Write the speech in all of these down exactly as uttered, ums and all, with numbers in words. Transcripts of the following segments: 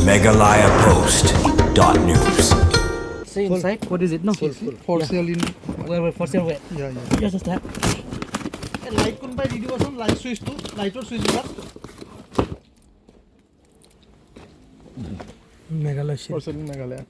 Meghalaya Post dot news. See inside. What is it? No. For sale in. Where, where, for sale where? Yeah, yeah. Just a step. Light kun bai video, some light switch tu, light or switch bar. Meghalaya. For sale in Meghalaya.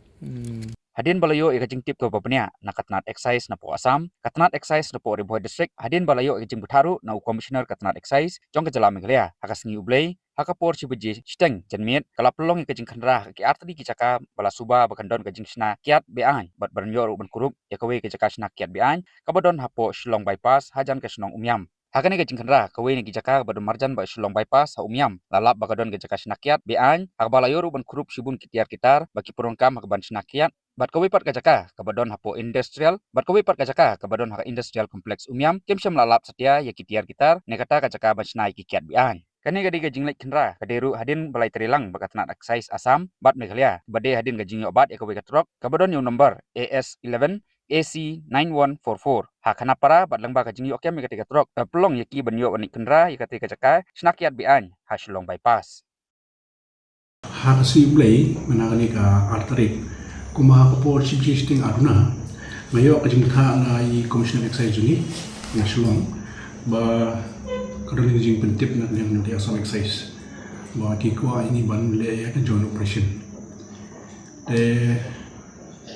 Hadien ba la ïoh ïa ka jingtip kaba bniah na ka tnat excise napoh Assam, ka tnat excise napoh Ri Bhoi District, hadien ba la ïoh ïa ka jingbthah ruh na u Commissioner ka tnat excise jong ka jylla Meghalaya, ha ka sngi U Blei, ha ka por shi baje shiteng janmiet, ka la pynlong ïa ka jingkhynra ha ki artylli ki jaka ba la suba ba kan don ka jingshna kiad be-aiñ bad ban ïoh ruh ban kurup ïa kawei ka jaka shna kiad be-aiñ kaba don hapoh Shillong Bypass hajan ka shnong Umiam. Ha kane ka jingkhynra, kawei na ki jaka kaba don marjan bad Shillong Bypass ha Umiam, la lap ba ka don ka jaka shna kiad be-aiñ, ha kaba la ïoh ruh ban kurup shibun ki tiar ki tar bad ki pyndonkam ha kaban shna kiad. Bad kawei pat ka jaka kaba don hapoh industrial, bad kawei pat ka jaka kaba don ha ka industrial complex Umiam, kim shym la lap satia ïa ki tiar ki tar, ne kata ka jaka ban shna ïa ki kiad be-aiñ. Kane ka dei ka jingleit khynra ka dei ruh hadien ba la ïatreilang bad ka tnat excise Assam bad Meghalaya, ba dei hadien ka jingïoh bat ïa kawei ka trok kaba don ïa u number A S eleven A C nine one four four ha Khanapara bad lyngba ka jingïoh kem ïa katei ka trok, ka pynlong ïa ki ban ïoh ban leit khynra ïa katei ka jaka shna kiad be-aiñ ha Shillong Bypass. Ha ka sngi U Blei, mynta kane ka ar tarik, kumba ha ka por shi baje shiteng ar duna, nga ïoh ka jingbthah na i Commissioner Excise jong ngi na Shillong, ba ka don ka jingpyntip na ka liang jong ka Assam Excise ba ki kwah ïa ngi ban leh ïa ka joint operation. Te,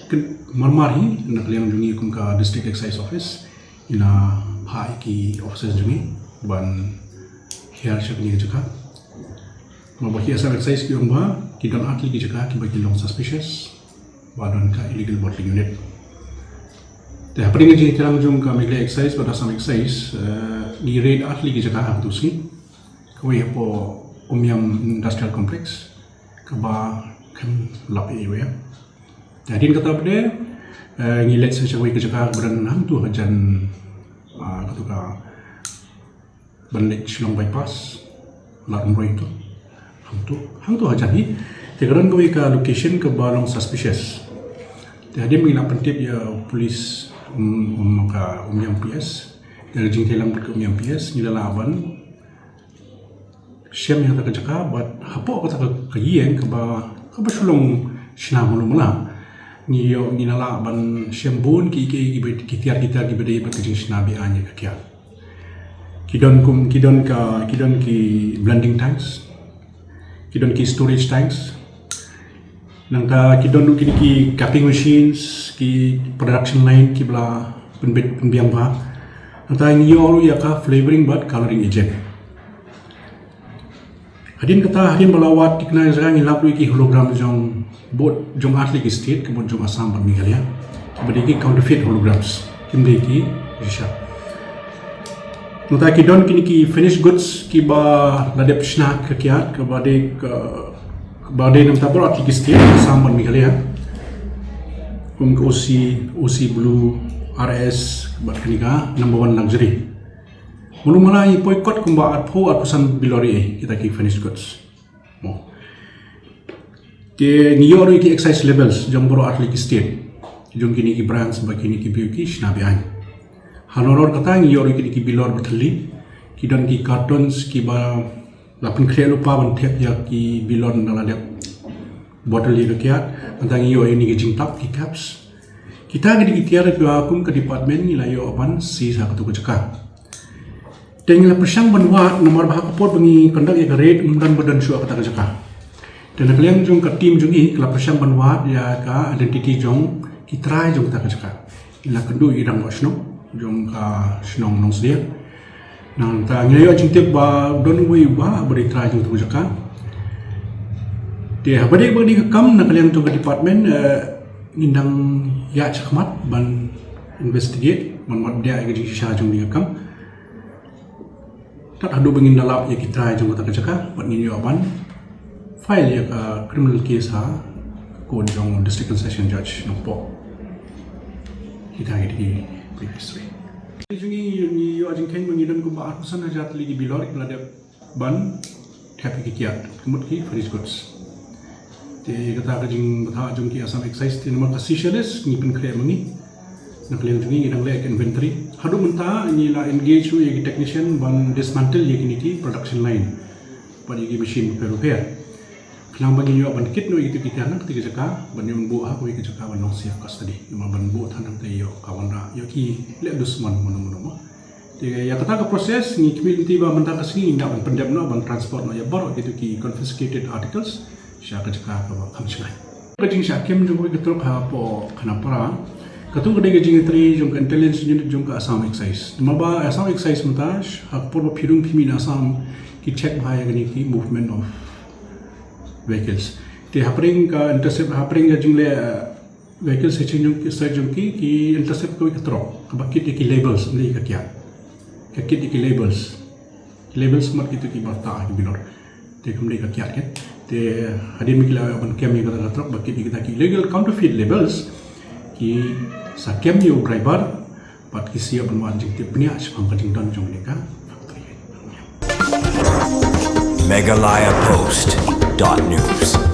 kin, marmar hi na ka liang jong ngi kum ka District Excise Office, ngi la phah ïa ki officers jong ngi ban hiar sha kane ka jaka. Namar ba ki Assam Excise ki ong ba ki don artylli ki jaka kiba ki long suspicious ba don ka illegal bottling unit. Te hapdeng ka jingïatreilang jong ka Meghalaya Excise bad Assam Excise, eh, ngi raid artylli ki jaka ha kato ka sngi. Kawei hapoh Umiam Industrial Complex, kaba khlem lap ïa iwei. Te hadien kata pat de, eh, ngi leit sha kawei ka jaka kaba don hangto hajan, ah, kato ka ban leit Shillong Bypass, Lad Umroi to. Hangto, hangto hajan hi. Te ka don kawei ka location kaba long suspicious. Te hadien ba ngi la pyntip ïa u police, um, um, ka Umiam P S. Te ka jingïatreilang bad ka Umiam P S, ngi la lah ban shem ïa kata ka jaka, bad hapoh kata ka, ka ïing kaba, kaba shu long shna malu mala, ngi ïoh, ngi la lah ban shem bun ki, ki, ki, ki tiar, ki tiar kiba dei bad ka jingshna be-aiñ ïa ka kiad. Ki don kum, ki don ka, ki don ki blending tanks, ki don ki storage tanks, nangta ki don ruh kine ki capping machines, ki production line kiba la pynbeit pynbiang bha. Nangta ngi ïoh ruh ïa ka flavoring bad colouring agent. Hadien kata, hadien ba la wad tikna ïa ka jaka, ngi lap ruh ïa ki hologram jong bun jong artylli ki state, ka bun jong Assam bad Meghalaya, kiba dei ki counterfeit holograms, kim dei ki shisha. Nangta ki don kine ki finished goods kiba la dep shna ka kiad, kaba dei ka, kaba dei nangta baroh artylli ki state, Assam bad Meghalaya, kum ka O C, O C Blue, R S bad kane ka Number One Luxury. Malu mala ngi poi kot kumba arphew, arphew san bilor ïa kita ki finished goods. Mo. Te ngi ïoh ruh ïa ki excise labels jong baroh artylli ki state, jong kine ki brands bad kine ki briew ki shna be-aiñ. Halor kata ngi ïoh ruh ïa kine ki bilor ba thylli, ki don ki cartons kiba la pynkhreh lypa ban thep ïa ki bilor ba la dep bottle ïa ka kiad. Nangta ngi ïoh ïa kine ki jingtap, ki caps. Kita ki dei ki tiar kiba kum ka department ngi la ïoh ban seize ha kato ka jaka. Te ngi la pyrshang ban wad namar ba ha ka por ba ngi conduct ïa ka raid ym don ba don shuh ha kata ka jaka. Te na ka liang jong ka team jong ngi ka la pyrshang ban wad ïa ka identity jong ki trai jong kata ka jaka. Ngi la kynduh ïa ki rangbah shnong jong ka shnong Nongsdiang. Nangta ngi la ïoh jingtip ba don uwei u bah ba dei trai jong kata ka jaka. Te haba dei ba dei ka kam na ka liang jong ka department, eh, ngin dang ïaid shakhmat ban investigate, ban wad bniah ïa ka jingshisha jong kane ka kam. Tad haduh ba ngin da lap ïa ki trai jong kata ka jaka, bad ngin ïoh ban file ïa ka criminal case ha ka court jong District and Session Judge Nongpoh. Kita ki dei ki brief history. Ngi, ngi ïoh jingkheiñ ba ngi don kumba arphew san hajar tylli ki bilor kiba la dep ban thep ïa ki kiad, ka mut ki finished goods. Te kata ka jingbthah jong ki Assam Excise, te namar ka seizure list ngi pynkhreh ma ngi. Na ka liang jong ngi ngi dang leh ka inventory. Haduh mynta ngi la engage ruh ïa ki technician ban dismantle ïa kine ki production line bad ïa ki machine bapher bapher. Khnang ba ngin ïoh ban kit noh ïa kito ki tiar na kata ka jaka ban ïoh buh ha kawei ka jaka ban long safe custody. Namar ban buh than hangta ïoh ka wanrah ïoh ki leh dusmon mano mano mo. Te ïa kata ka process ngi khmih lynti ba mynta ka sngi ngin ïa ban pyndep noh ban transport noh ïa baroh kito ki confiscated articles sha ka jaka kaba kham shngaiñ. Ka jingshah kem jong kawei ka trok hapoh Khanapara. Katu ka dei ka jingïatreilang jong ka intelligence unit jong ka Assam Excise. Namar ba Assam Excise mynta ha ka por ba phi rung phi mih na Assam ki check bha ïa kane ki movement of vehicles. Te hapdeng ka intercept, hapdeng ka jingleh, uh, vehicle searching jong ki, search jong ki, ki intercept kawei ka trok kaba kit ïa ki labels, ym dei ka kiad. Ka kit ïa ki labels. Ki labels mat kito ki ba tah ha ki bilor. Te kam dei ka kiad kan. Te hadien ba ki la ban kem ïa kata ka trok ba kit ïa kita ki illegal counterfeit labels, ki sa kem ïa u driver bad ki sa ïoh ban wad jingtip bniah shaphang ka jingdon jong kane ka factory. Meghalaya Post dot news.